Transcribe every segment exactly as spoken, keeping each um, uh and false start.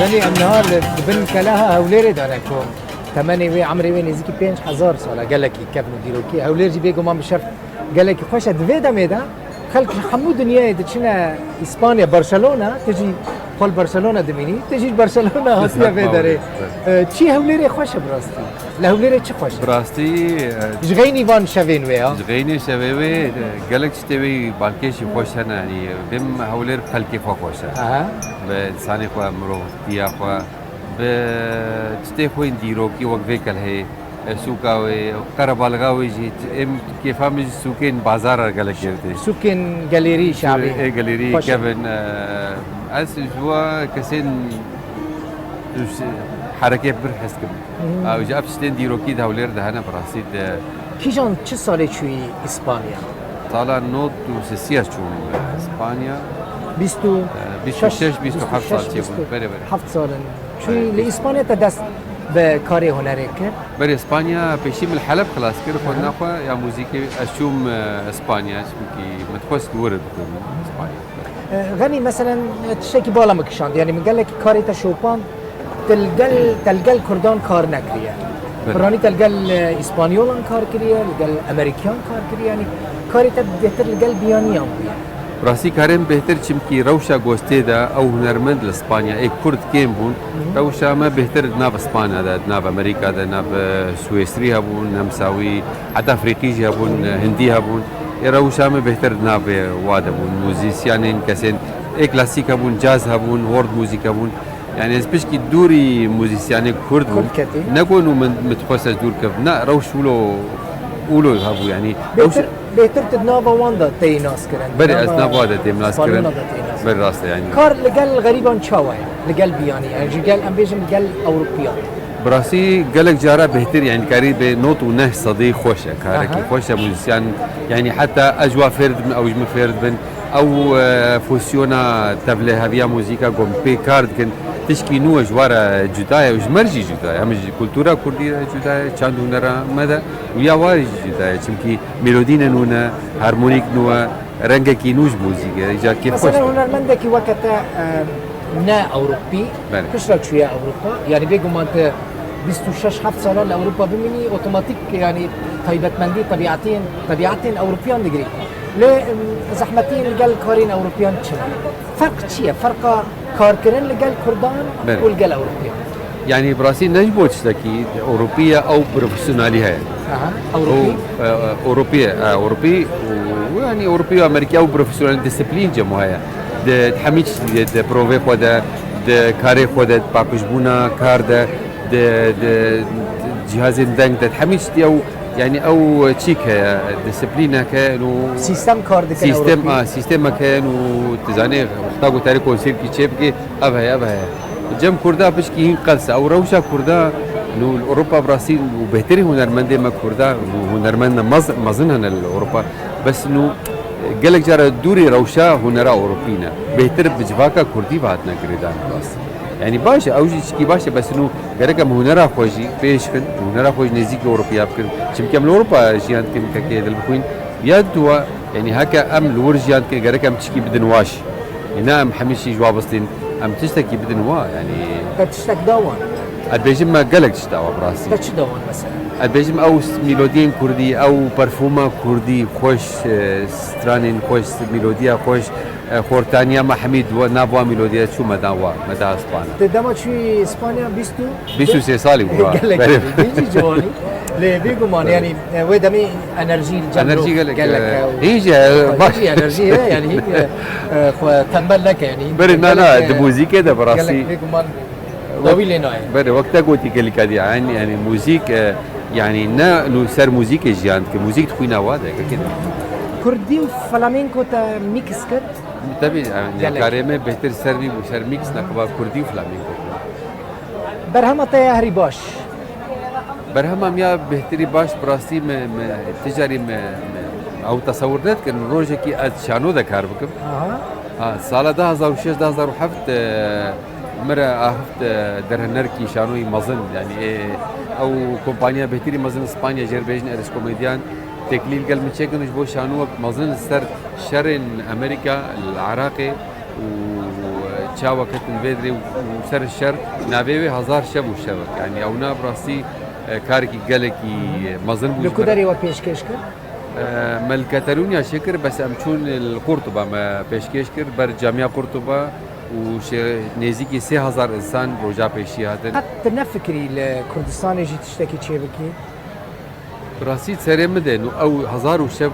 Em niha li bin keleha Hewlêrê de ne ku temenê wê, emrê wê nêzîkî pênc hezar sal e, gelekî kevn û dîrokî. Hewlêr jî bêguman bi şev gelekî xweş e. Di vê demê de xelk ji hemû dinyayê diçine Îspanya, Barcelona, tu jî xwe li Barcelona dimînî, tu jî ji Barcelona hatiye vê derê. E, çi Hewlêrê xweş e bi rastî? Li Hewlêrê çi xweş e? Bi rastî, e, ji xeynî van şevên wê ya? Ji xeynî şevê wê, e, gelek tiştê wê balkêşî xweş hene, yanî vêm Hewlêr bi xelkê xwe xweş e. Aha. Bi insanê xwe, mirovtiya xwe, bi tiştê xwe yên dîrokî wek vê kelhê, e, sûka wê, qerebalixa wê jî, em kêfa min ji sûkên bazara gelek girtî. Sûkên gelêrî şabî. Ê gelêrî xweş e. Kevin, e, ez ji wa kesên ji herekê pir hez kim. Hmm. Ew ji ev tiştên dîrokî di Hewlêr de hene, bi rastî de. Kîjan çi salê çûyî Îspanya? Sala nod û sisiya çûm Îspanya. Bîst û şeş, e, bîst û şeş, bîst û heft sal çêbûn. Berê, berê. Heft sal in. Çûyî li Îspanya te dest bi karê hunerê kir? Berê Îspanya pêşî min li Heleb xilas kir, xwendina xwe ya muzîkê. Ez çûm, e, Îspanya, çimkî min dixwest li wir bikim Îspanya. E, Xenî, meselen, e, tiştekî bala min kişand. Yanî min gelekî karê te şopand, te li gel, te li gel Kurdan kar nekiriye. Belê. Piranî te li gel, e, Îspanyolan kar kiriye, li gel Amerîkiyan kar kiriye. Yanî karê te bêhtir li gel biyaniyan bûye. Rastî karê min bêhtir, çimkî rewşa ku ez tê de, ew hunermend li Spanya, ê Kurd kêm bûn. Hı hı. Rewşa me bêhtir di nav Spanya de, di nav Amerîka de, nav, e, Swêsrî hebûn, nemsawî, heta Efrîqî jî hebûn, Hindî hebûn. Ê rewşa me bêhtir di navê wa de bûn. Muzîsyanên, kesên ê klasîk hebûn, caz hebûn, world music hebûn. Yani ez pişkî dûrî muzîsyanê Kurd bûm. Kurd ketî. Ne ku nû min, min dixwest ez dûr kevim. Na, rewş wilo, wilo hebû yani. Bêhtir, bêhtir tu di nava wan de têyî nas kirin. Berê, ez nava wa de têm nas kirin. Spanyol de têyî nas kirin. Berê, rast e yani. Kar li gel xerîban çawa ye? Li gel biyanî. Yani ji gel, em bêjin, li gel Ewropiyan. Bi rastî gelek cara bêhtir, yani karî bê nod û neh sedî xweş e. Karekî xweş e, muzîsyan, yani heta ez ji wa fêr dibim, ew ji min fêr dibin. Ew, e, fusyona tevliheviya muzîka ku em pê kar dikin, tişkî nû e, ji wa re cuda ye û ji me re jî cuda ye. Hem ji kultura kurdî re cuda ye, çand û hunera me de û ya wa re jî cuda ye. Çimkî melodî ne nû ne, harmonîk nû e, rengekî nû ji muzîkê, îcar kêfxweş. Mesela hunermendekî weke te, e, ne Ewropî, belê, piştre çûye Ewropa, yani bêguman tu bîst û şeş heft sala li Ewropa bimînî, otomatîk yani taybetmendî tebiatên, tebiatên Ewropiyan digirî. Lê, em, zehmetiyên li gel karên Ewropiyan çi ne? Ferq çi ye? Ferqa karkirin li gel Kurdan, belê, û li gel Ewropiyan? Yani bi rastî ne ji bo tiştekî Ewropî ye, ew profesyonalî heye. Aha, Ewropî. Ew, e, e, Ewropî ye, e, Ewropî û, û yani Ewropî û Amerîka ew profesyonalî disiplîn cem heye. Di, di hemî tiştî de, di provê xwe de, di karê xwe de, di paqijbûna kar de, di, di, di cihazên deng de, di hemî tiştî ew Yani ew çîk heye, disiplînek heye, no. Sîstem kar dikin Ewropî. A, sîstemek heye, no, tu zanî, wexta ku terê konserkî çê bikî, ev heye, ev heye. Cem Kurda pişkî hîn qels e. Ew rewşa Kurda, no, li Ewropa bi rastî û bêhtirî hunermendê me Kurda, no, hunermend ne mez-, mezin hene li Ewropa. Bes, no, gelek cara dûrî rewşa hunera Ewropî ne. Bêhtir bi civaka Kurdî ve hatine girêdan bi rastî. Yani baş e, ew jî çikî baş e, bes nû gerek em hunera xwe jî pêş xin, hunera xwe jî nêzîkî Ewropiya bikin. Çimkî em li Ewropa jiyan dikin, kekê dil bixwîn. Ya dua, yani heke em li wir jiyan dikin, gerek em çikî bidin wa jî. E, ne em hemî şî ji wa bistîn, em tiştekî bidin wa, yani. Te tiştek da wan? Ez dibêjim me gelek tişt da wa, bi rastî. Te çi da wan mesela? Ez dibêjim ew s-, melodiyên kurdî, ew perfûma kurdî, xweş, e, stranên xweş, melodiya xweş, e, xortaniya me hemî di wa, nav wa melodiya çû me da wa, me da Spana. Te dema çûyî Spanya bîst û? Bîst û sê salî bû, ha. Gelek. Berê. Hîn jî ciwanî. Lê bêguman, yani, e, wê demê enerjî li cem Enerjî gelek, gelek e, e, hîn jî, e, baş. Hîn jî enerjî heye, yani, hîn, e, e, xwe tembel neke, yani, hîn Berê, na, na, gelek, e, di muzîkê de bi rastî. Gelek bêguman dawî lê nayê. Berê, wek te gotî gelî kadî, yani, yani, muzîk, e, yani, ne, nû ser muzîkê jiyan dike, muzîk dixwîna wa de, kekê de. Kurdî û flamenko te mîks kir? Tabii, yani, gelek. Karê me bêhtir ser vî bû, ser mix neqeba kurdî û flamenko. Berhema te ya herî baş? Berhema min ya bêhtirî baş, bi rastî me, me, ti carî me, me, ew tesewir nedikin, rojekî ez şano de kar bikim. Aha. Ha, sala du hazar û şeş, du hazar û heft, e, min re axift, e, derhênerkî şanoyî mezin, yani, e, ew kompanya bêhtirî mezin Spanya jê re bêjin Eris Komedyan, têkilî li gel min çêkin ji bo şanowek mezin li ser şerên Amerîka li Iraqê û Çawa ketin vê dirê û, û ser şer navê wê Hazar Şev û Şevek. Yanî ew nav rastî, e, karekî gelekî, e, mezin bû. Li ji ku me re derê we pêşkêş kir? E, me li Katalûnya çêkir, bes em çûn li Qurtuba me pêşkêş kir, ber Camiya Qurtuba û şê-, nêzîkî sê hezar însan roja pêşî hatin. Qet tu nefikirî li Kurdistanê jî tiştekî çêbikî? Bi rastî serê min de, no, ew Hazar û Şev, e,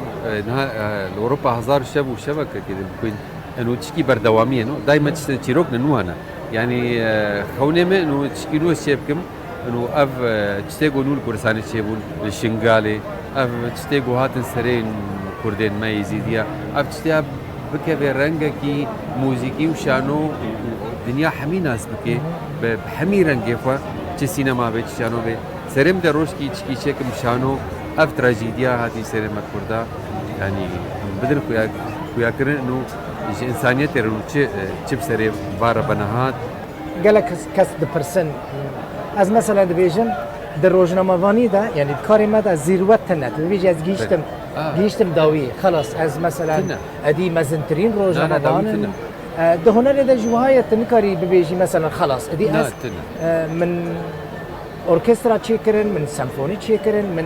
niha, e, li Ewropa Hazar û Şev û Şevek kekê de bixwîn. Eno tişkî berdewamî ye, no? Daîma tiştên çîrok ne nû hene. Yanî, e, xewnê min, no, tişkî nû ez çê bikim. Eno ev, e, tiştê ku nû li Kurdistanê çêbûn, li Şingalê, ev tiştê ku hatin serên Kurdên me Êzîdiya, ev tiştê ev bikeve rengekî muzîkî û şano û dinya hemî nas bike, bi, bi hemî rengê xwe, çi sînema be, çi şano be. Serê min de rojkî çikî çêkim şano, ev trajîdiya hatî serê me Kurda, yanî bidin xuya-, xuyakirin û ji însaniyetê re û çi, çi bi serê va re bene hat. Gelek kes, kes dipirsin. Ez mesela dibêjim, di rojnamevanî de, yanî di karê me de zîrwet tune. Tu dibêjî ez gihîştim, Belê. Ah. gihîştim dawî. Xelas, ez mesela Tune. edî mezintirîn Na, na, dawî rojnamevan im. tune. E, di hunerê de jî wiha ye, tu nikarî bibêjî mesela xelas. Edî Na, ez, tune. e, min orkestra çêkirin, min senfonî çêkirin, min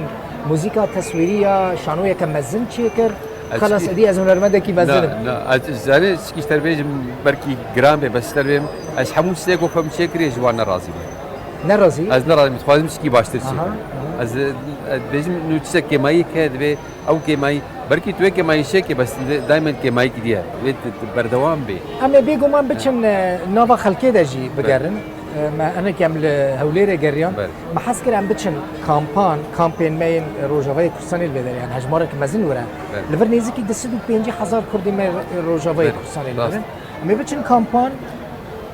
muzîka teswîrî ya şanoyeke mezin çêkir. Ez Xelas, çi- edî ez hunermendekî mezin im. Na, na, ez zanî çikî ji te re bêjim, belkî giran be, bes ji te re bêjim, ez hemû tiştê ku xwe min çêkiriye ji wan nerazî me. Nerazî? Ez nerazî me, dixwazim çikî baştir çêkim. Aha, aha. Ez, ez dibêjim, nû tiştek kêmayî ke divê ew kêmayî, belkî tu yê kêmayî çêkê, bes daîmen kêmayîkî diye. Wê tu, tu berdewam bê. Em ê bêguman biçin, e, nava xelkê de jî Belê. bigerin. E, me hinek em li Hewlêrê geriyan. Belê. Me hez kir em biçin kampan, kampên me yên Rojavayê Kurdistanê li vê derê, yani hejmarek mezin were. Belê. Li vir nêzîkî du sed û pêncî hezar Kurdê me Rojavayê Belê. Kurdistanê li vir Rast. in. Em ê biçin kampan,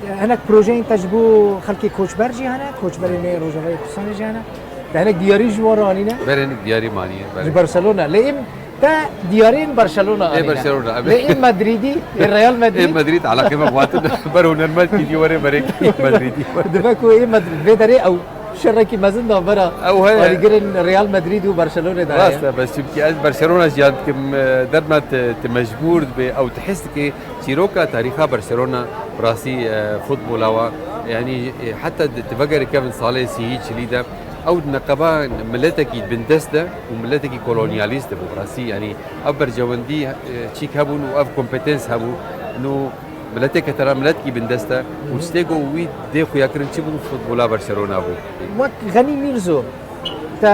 e, hinek projeyên te ji bo xelkê koçber jî hene, koçberên me Rojavayê Kurdistanê jî hene. Te hinek diyarî ji wan re anîne? Berê hinek diyarî maniye, berê. Ji Barcelona. Lê êm te diyarên Barcelona Ê anîne. Barcelona, evet. Lê êm Madrîdî, ê Real Madrid. Ê Madrid, alaqê me xwatin. Ber hunermendkî dî were, berê Madrîdî were. Dibe ku ê Madrid, vê derê ew şerekî mezin navbera Ew heye. alîgirên Real Madrid û Barcelonê de heye. Rast e, bes çimkî ez Barcelona jiyan dikim, e, derma te, te mecbûr dibe, ew te his dike, çîroka tarîxa Barcelona, bi rastî, e, futbola wa, yanî, e, heta di, di vegerê kevin salê sîyî çilî de, ew di neqeba miletekî bindest de û miletekî kolonyalîst de bû, bi rastî, yanî, ev berjewendî, e, çîk hebûn û ev kompetens hebû, nû mileteke te ra miletekî bindest e û tiştê ku wî dê xuya kirin çi bû, futbola Barcelona bû. Wek Xenî Mîrzo, te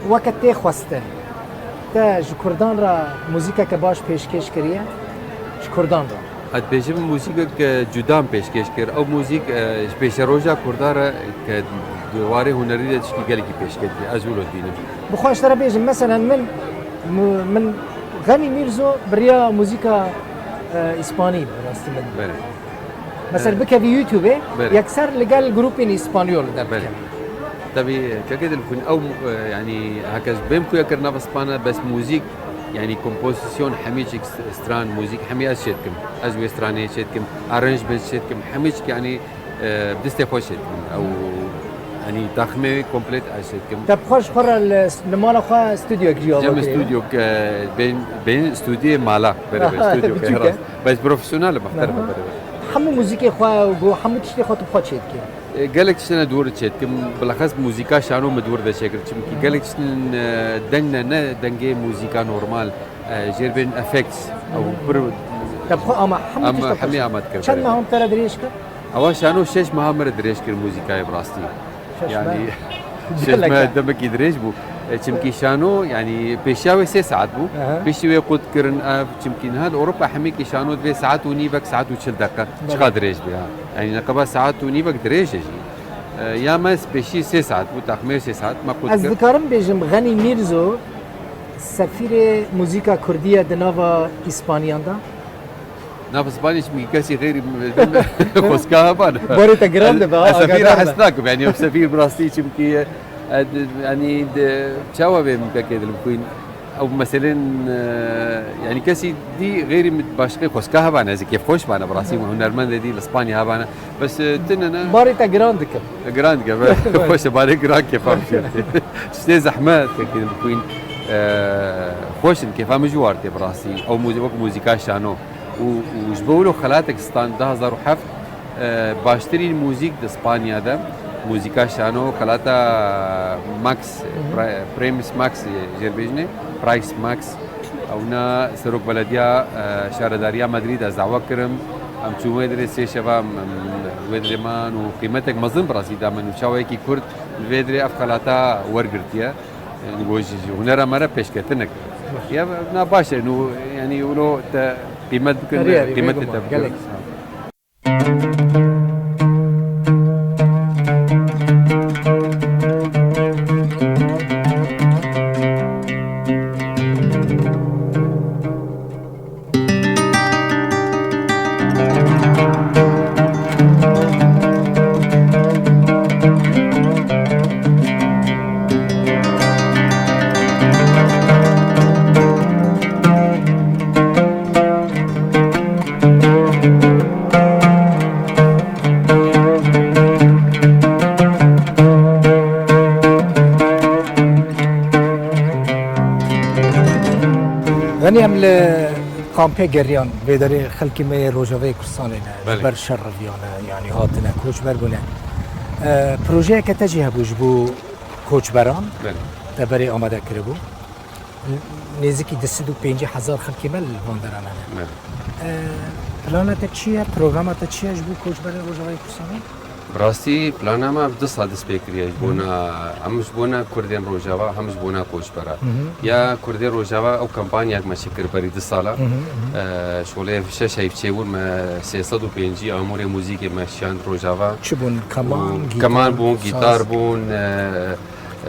weke tê xwestin, te ji Kurdan re muzîkeke baş pêşkêş kiriye? Ji Kurdan re. Ez dibêjim muzîkek, e, cuda min pêşkêş kir. Ew muzîk, e, ji pêşeroja Kurda re ke di warê hunerî de tişkî gelekî pêşket bû. Ez wilo dibînim. Bi xwe ji te re bêjim, meselen min, mu-, min Xenî Mîrzo bi riya muzîka, e, îspanî bi rastî min. Belê. Mesela E, bikevî YouTube-ê, Belê. yekser li gel grûpên îspanyol Belê. derdikem. Tebî, kekê Dilxwîn, ew, e, yanî, heke ez bêm xuya kir nav spana, bes muzîk, yanî, kompozîsyon, hemî çik st-, stran, muzîk, hemî ez çêdikim. Ez wê stranê çêdikim, arrangement çêdikim, hemî çik, yanî, e, bi destê xwe çêdikim. Ew, yanî, taxmê wê komplet ez çêdikim. Te bi xwe ji xwe re li, li mala xwe stûdyoyek jî ava Cem kiriye? stûdyok, e, bên, bên stûdyê mala, berê Aha, stûdyok, biçûk e. rast. Bes profesyonel e, mexter Aha. berê. Hemû muzîkê xwe û go-, hemû tiştê xwe tu bi xwe çêdikî? E, gelek tiştine dûr çêdikim. Bilexes muzîka şano min dûr de çêkir. Çimkî gelek tiştin, e, deng ne, ne dengê muzîka normal. E, jêr bên effects. Ew pir Te bi xwe ama hemû Ama tişt hemî ama dikir. Çend meha te re dirêj kir? Ewa şano şeş meha min re dirêj kir muzîkayê bi rastî. Şeş Yani, meh. şeş Gelek meh e. demekî dirêj bû. E, çimkî şano, yani, pêşiya wê sê saet bû. Aha. Pêşî wê qut kirin ev, çimkî niha li Ewropa hemîkî şano divê saet û nîvek, saet û çil deqe. Belê. Çiqa dirêj bê, ha. Yani, neqeba saet û nîvek dirêj e jî. E, ya me pêşî sê saet bû, taxmê sê saet me qut kir. Ez dikarim bêjim, Xenî Mîrzo, sefîrê muzîka kurdî ye di nava Îspaniyan de? Nav Spanî çimkî kesî xêrî xwezka heban. Barê te giran dibe, ha, Ez sefîr agahdar be. hez nakim, yani ew sefîr bi rastî çimkî, e, d-, yani de, çawa bê min pekê dilim xwîn. Ew meselên, e, yani kesî dî xêrî min başqê xwezka hebane, ez ê kêfxweş bane, bi rastî min hunermendê dî li Spanya hebane. Bes, e, tine ne? Barê te giran dikim. Giran dike, be. Xweş e, barê giran kêfa min jî. Tiştê zehmet, pekê dilim xwîn. E, xweş in, kêfa min jî war tê bi rastî. Ew muzî-, wek muzîka şano. û, û ji bo wilo xelatek stand du hazar û heft, e, baştirîn muzîk di Spanya de, muzîka şano, xelata Max, Pri-, Primus Max jê re bêjinê, Price Max. Ewna serok belediya, e, şaredariya Madrîd ez dawa kirim. Em çûn wê dirê sê şeva em, em wê dirê man û qîmetek mezin bi rastî da min û çawekî Kurd li vê dirê ev xelata wergirtiye. Yanî bo ji, ji hunera me re pêşketinek. Ya na baş e, nû, yanî wilo te qîmet bikin, Erê, erê, qîmetê bêguman, te bikin. Gelek. Ganî em li kampê geriyan, vê derê xelkê me yê Rojavayê Kurdistanê ne, Belê. Ji ber şer reviyane, yanî hatine, koçber bûne. E, projeyeke te jî hebû ji bo koçberan, Belê. Te berê amade kiribû. Nêzîkî du sed û pêncî hezar xelkê me li van deran hene. Belê. E, plana te çi ye? Programa te çi ye ji bo koçberên Rojavayê Kurdistanê? Bi rastî plana me ev du sal dest pê kiriye ji bona, hem ji bona Kurdên Rojava, hem ji bona koçbera. Hı hı. Ya Kurdên Rojava ew kampanyayek me çêkir berî du sala. Hı hı, hı hı. E, şolê şeş heyv çêbûn me sê sed û pêncî amûrê muzîkê me şiyand Rojava. Çi bûn? Keman, Û gîtar, keman bûn, saz. Gîtar bûn, e,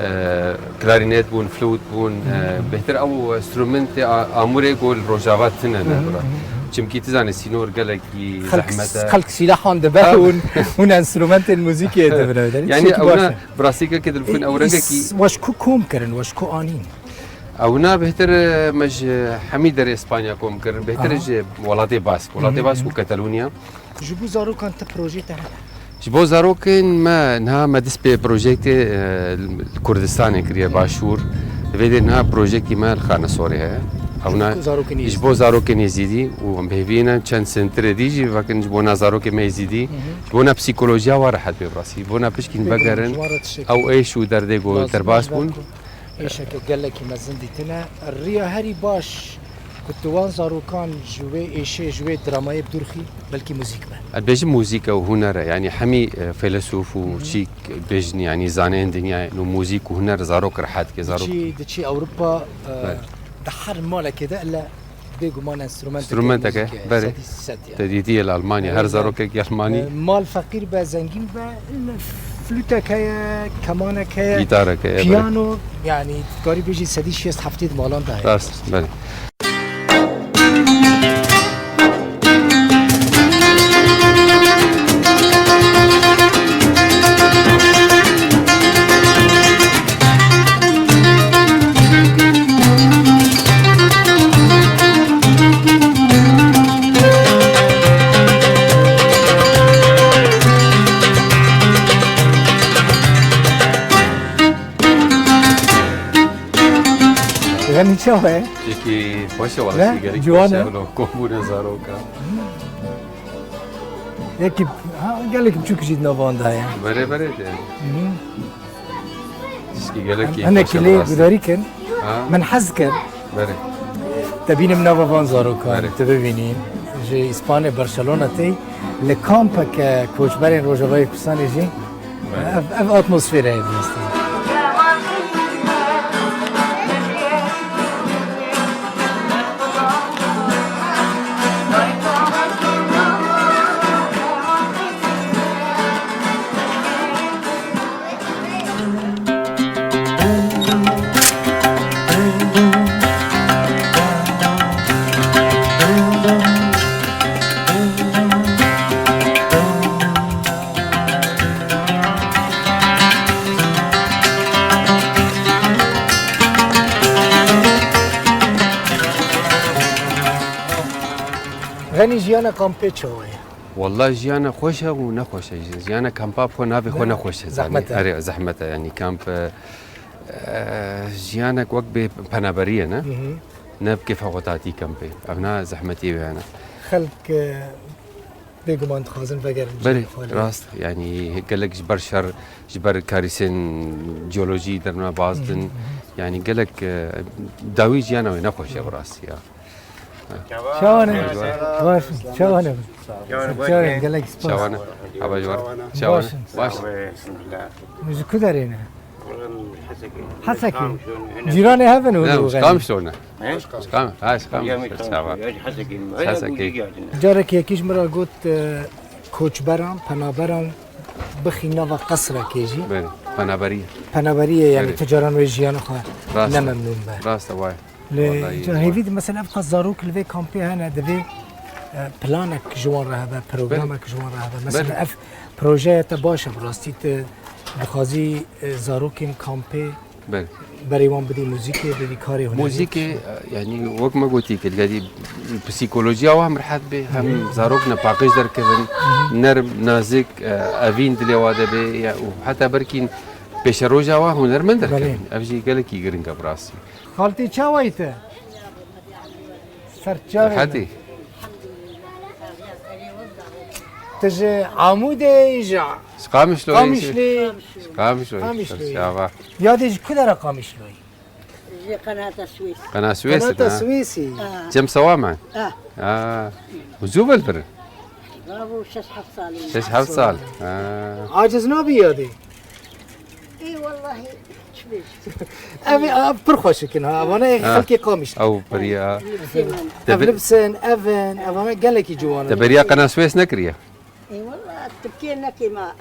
e, klarînet bûn, flût bûn, e, Hı hı. Bêhtir ew enstrumentê a-, amûrê ku li Rojava tune ne Hı hı, bira. Hı hı. Çimkî tu zanî sînor gelekî Xelk, zehmet e. Xelk sîlehan dibe Ha. hûn, hûn enstrumentên muzîkê dibine. Yanî Çimkî ew baş ne, e. bi rastî gelekî dilxwîn ew rengekî Îs-, we ji ku kom kirin, we ji ku anîn? Ew na bêhtir, e, me ji hemî derê Spanya kom kirin. Bêhtir Aha. ji welatê Bask. Welatê Hı hı, Bask hı. û Katalûnya. Ji bo zarokan ti projê te hene? Ji bo zarokên me niha me dest pê projektê, e, li Kurdistanê kiriye, Başûr. Vê dê niha projektî me li Xanesorê heye. Ji bo Ewna zarokên ji Êzidî. Bo zarokên Êzidî û em bi hêvî ne çend sentirê dî jî vekin ji bona zarokê me Êzidî. Hı hı. Ji bona psîkolojiya wan rehet bê bi rastî. Ji bona pişkîn Bêguman, vegerin ji wan re teşekkür. Ew êş û derdê ku Lazim derbas e ji ber bûn. ku Êşeke gelekî mezin dîtine. Riya herî baş ku tu wan zarokan ji wê êşê, ji wê dramayê bi dûr xî, belkî muzîk be. Ez dibêjim muzîk e û huner e. Yanî hemî, e, feylesûf û Hı hı. çîk bêjin, yanî zaneyên dinyayê, û muzîk û huner zarok rehet ke, zarok. Diçî, diçî Ewropa, e, Belê. di her malekê de ele bêguman enstrumentek Enstrûmenteke, muzîkê, berê. sedî sed yani. Te dîtiye li Almanya, her Öyle. zarokek Almanî. E, mal feqîr be, zengîn be, flûtek heye, kemanek heye, Gîtarek heye, berê. piyano, yani dikarî bêjî sedî şêst heftê di malan de heye. Rast, belê. Ganî çawa ye? Yekî xweş e, Ne? wala gelek Ciwan xweş e, e. wala kombûna zaroka. Yekî, ha, gelek biçûk jî di nava wan de heye. Berê, berê de. Hı hı. Tişkî gelekî Em hinek xweş e lê bi rastî. gudarî kin. Ha? Min hez kir. Berê. Te bînim nava van zarokan, Berê. tu bibînî. Ji Îspanê Barcelona tê, li kampeke koçberên Rojavayê Kurdistanê jî Ev, ev atmosfere heye bi rastî. Ganî jiyana kampê çawa ye? Walla jiyana xweş e û nexweş e jî. Jiyana kampa bi xwe navê xwe Ne? nexweş e. Zehmet e. Erê, zehmet e, yanî kamp, e, e, jiyanek wek bê penaberiyê ne. Hı hı. Ne bi kêfa xwe tatî kempê. Ev na zehmetiyê wê hene. Xelk, e, bêguman dixwazin vegerin Belê, cihê xwe lê. Rast. Yanî gelek ji ber şer, ji ber karîsên ciyolojî derine bazdin. Hı hı, hı hı. Yanî gelek, e, dawî jiyana wê nexweş e bi rastî ya. Çawan e? Baş. Baş. Çawan e? Çawan e? Gelek spas. Çawan e? Hava ji wan. Çawan e? Baş in. Baş. Ji ku derê ne? Hesekê. Cîranê hev in hûn Ne, û ji Xenî? Qamişlo ne? He? Ji Qam-, ha, ji Qamişlo, çawa? Hesekê. Carek yekî ji min re got, e, koçberan, penaberan bixî nava qesrekê jî. Belê, penaberî ye. Penaberî ye, yanî Belê. Tu caran wê jiyana xwe Rast e. Ne memnûn be. Rast e, wayê. Lê Wallahî ca hêvî di, mesela, ev qas zarok li vê kampê hene, divê, e, planek ji wan re hebe, programek Belê. Ji wan re hebe. Mesela, Belê. Ev projeya te baş e, bi rastî tu dixwazî, e, zarokên kampê Belê. Berê wan bidî muzîkê, bidî karê hunerî? Muzîkê, e, yanî wek me gotî, ke gelî psîkolojiya wan hem rihet bê, hem Hı hı. Zarok nepaqij derkevin, Hı hı. Nerm, nazik, e, evîn dilê wa de bê, ya, û heta berkî pêşeroja wa hunermend derkevin. Belê. Ev jî gelekî giring e bi rastî. Xaltî çawa yî te? Serçavê Hetî. Me. Tu ji Amûdê ji Ji Qamişloyê Qamişlî. Ji Qamişloyê. Qamişloyê. Serçava. Yadê ji ku dera Qamişloyê? Ji Qenata Swês. Qena Swês, Qenata ha. Swêsî. Ha. Cem Sewa me. Ha. Ha. Zû velbir. Bravo, şeş heft salî. Şeş heft sal. Ha. Aciz nabî yadê? Ê, wellahî, çi bêjim? Ev ê, ev pir xweşik in ha. Evane Ha. Xelkê Qamişlî. Ew beriya. Ev Te bi- libsin, ev in, evane gelekî ciwan in. Te beriya Qena Swês nekiriye? Ê, wella, Tirkiye nekê ma.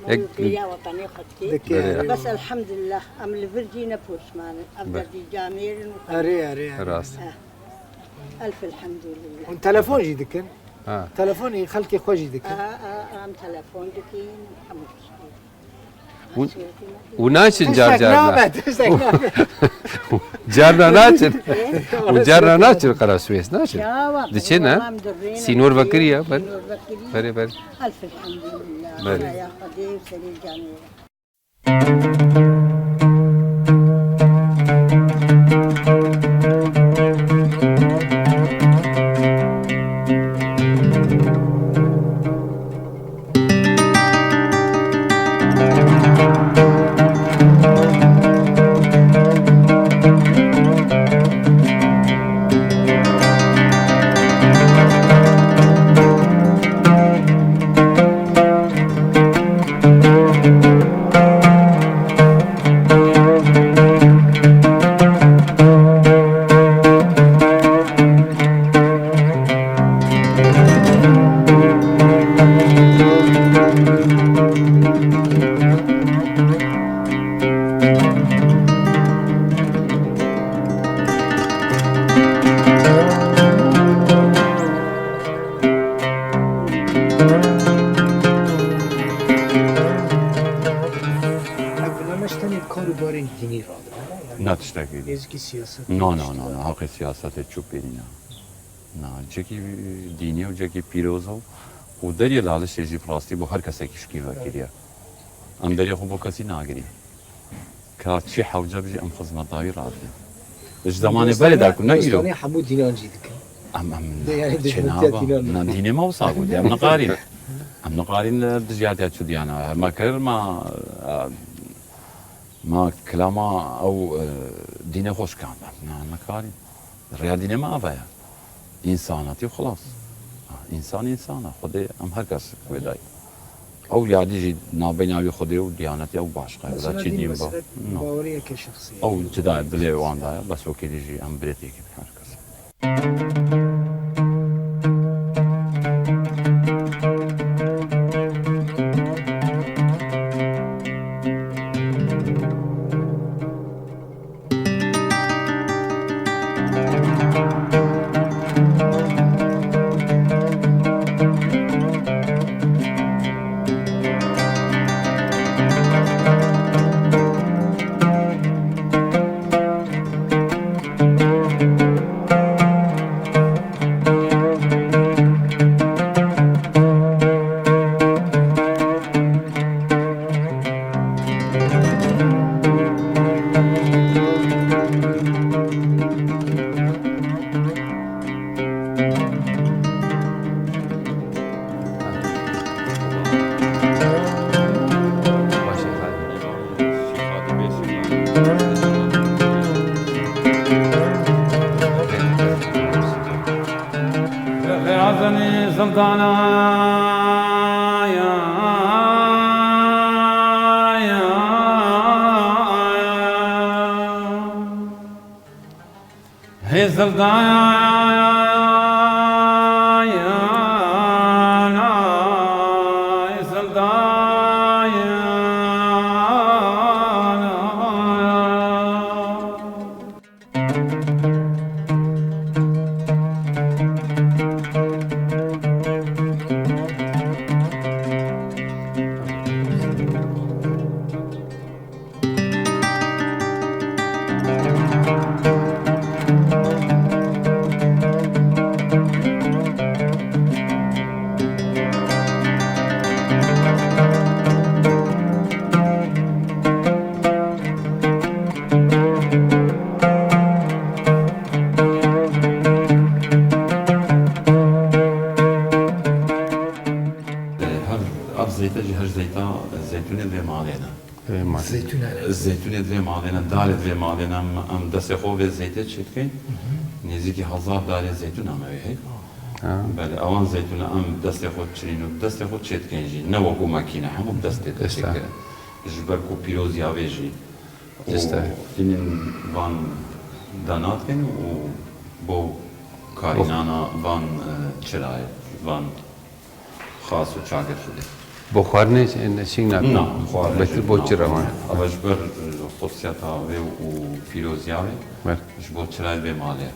Ek- Beriya wetanê xwe dikê. Dikê, Beriya. Erê. Bes elhamdulillah, em li vir jî ne poşman in. Ev Be- derdî camêr in û Erê, erê, erê. Rast. Eh. Elf elhamdulillah. Hûn telefon jî dikin? Ha. Telefonê xelkê xwe jî dikin? A, a, em telefon dikin, hemû tiştî. Hûn, hûn naçin car Tiştek car na? nabe, tiştek nabe. Carna naçin. Û carna naçin Qera Swês naçin. Ya, bak, Diçin, ha? Sînor vekiriye, ber. Sînor vekiriye. Berê, berê. Elf elhamdulillah. Berê. Ya Xwedê û serê canê. Ev birname ji tenê kar û barên dînî re dibe, yanî Ne tiştekî. Nêzîkî siyaset No, no, no, no, haqê siyasetê çû pênî ne. Na, cekî dînî û cekî pîroz o û deriyê Lalişê jî bi rastî bo her kesekî şikî vekiriye. Em deriyê xwe bo kesî nagirîn. Ka çi hewce bijî em xizmetdayî radin. Ji zemanê berê de ku ne îro. Dostanê hemû dînan jî dikin. Em, em, De, yani çê dijmintiya naba. Dînan. Na, dînê me wisa gotiye, em niqarîn. Em niqarîn li dijiyatiya çi diyana. Me kir, me, e, me kilama ew, e, dînê xwe şikand. Em, na, nikarîn. Rêya dînê me ava ye. Însanetî û xilas. Ha, însan însan e. Xwedê em her kes wê dayî. Ew yadî jî nabeyna wî Xwedê û diyanetî ew başqa ye. Mesela çi dîn dîn ba. Mesela No. Baweriyeke şexsî ye. Ew cida ye, dilê wan da ye. Bes wekî dî jî em birêtêkî her kes. Zenê zildana ya, ya, ya. Hê zildana ya, ya, ya, hê zildana ya, ya. Her ev zeyte jî her zeyta zeytûnê vê malê ne. Vê malê. Zeytûn e. Zeytûnê vê malê ne, darê vê malê ne, em, em destê xwe vê zeytê çêdikeyin. Nêzîkî hezar darê zeytûn em ê hey. Ha. Belê, ewan zeytûna em destê xwe çirîn û destê xwe çêdikeyin jî. Ne wekû makîne, hemû bi destê de çêkirin. Ji ber ku pîroziya vê jî. Û hînîn van danatkin û bo karînana van, e, çirayê, van xas û çagir xwedê. Bo xwarinê ne, çîk nakin. Na, xwarinê jî bo çira wan. Ava ji ber, e, xosiyeta vê û pîroziya vê ji bo çirayê vê malê.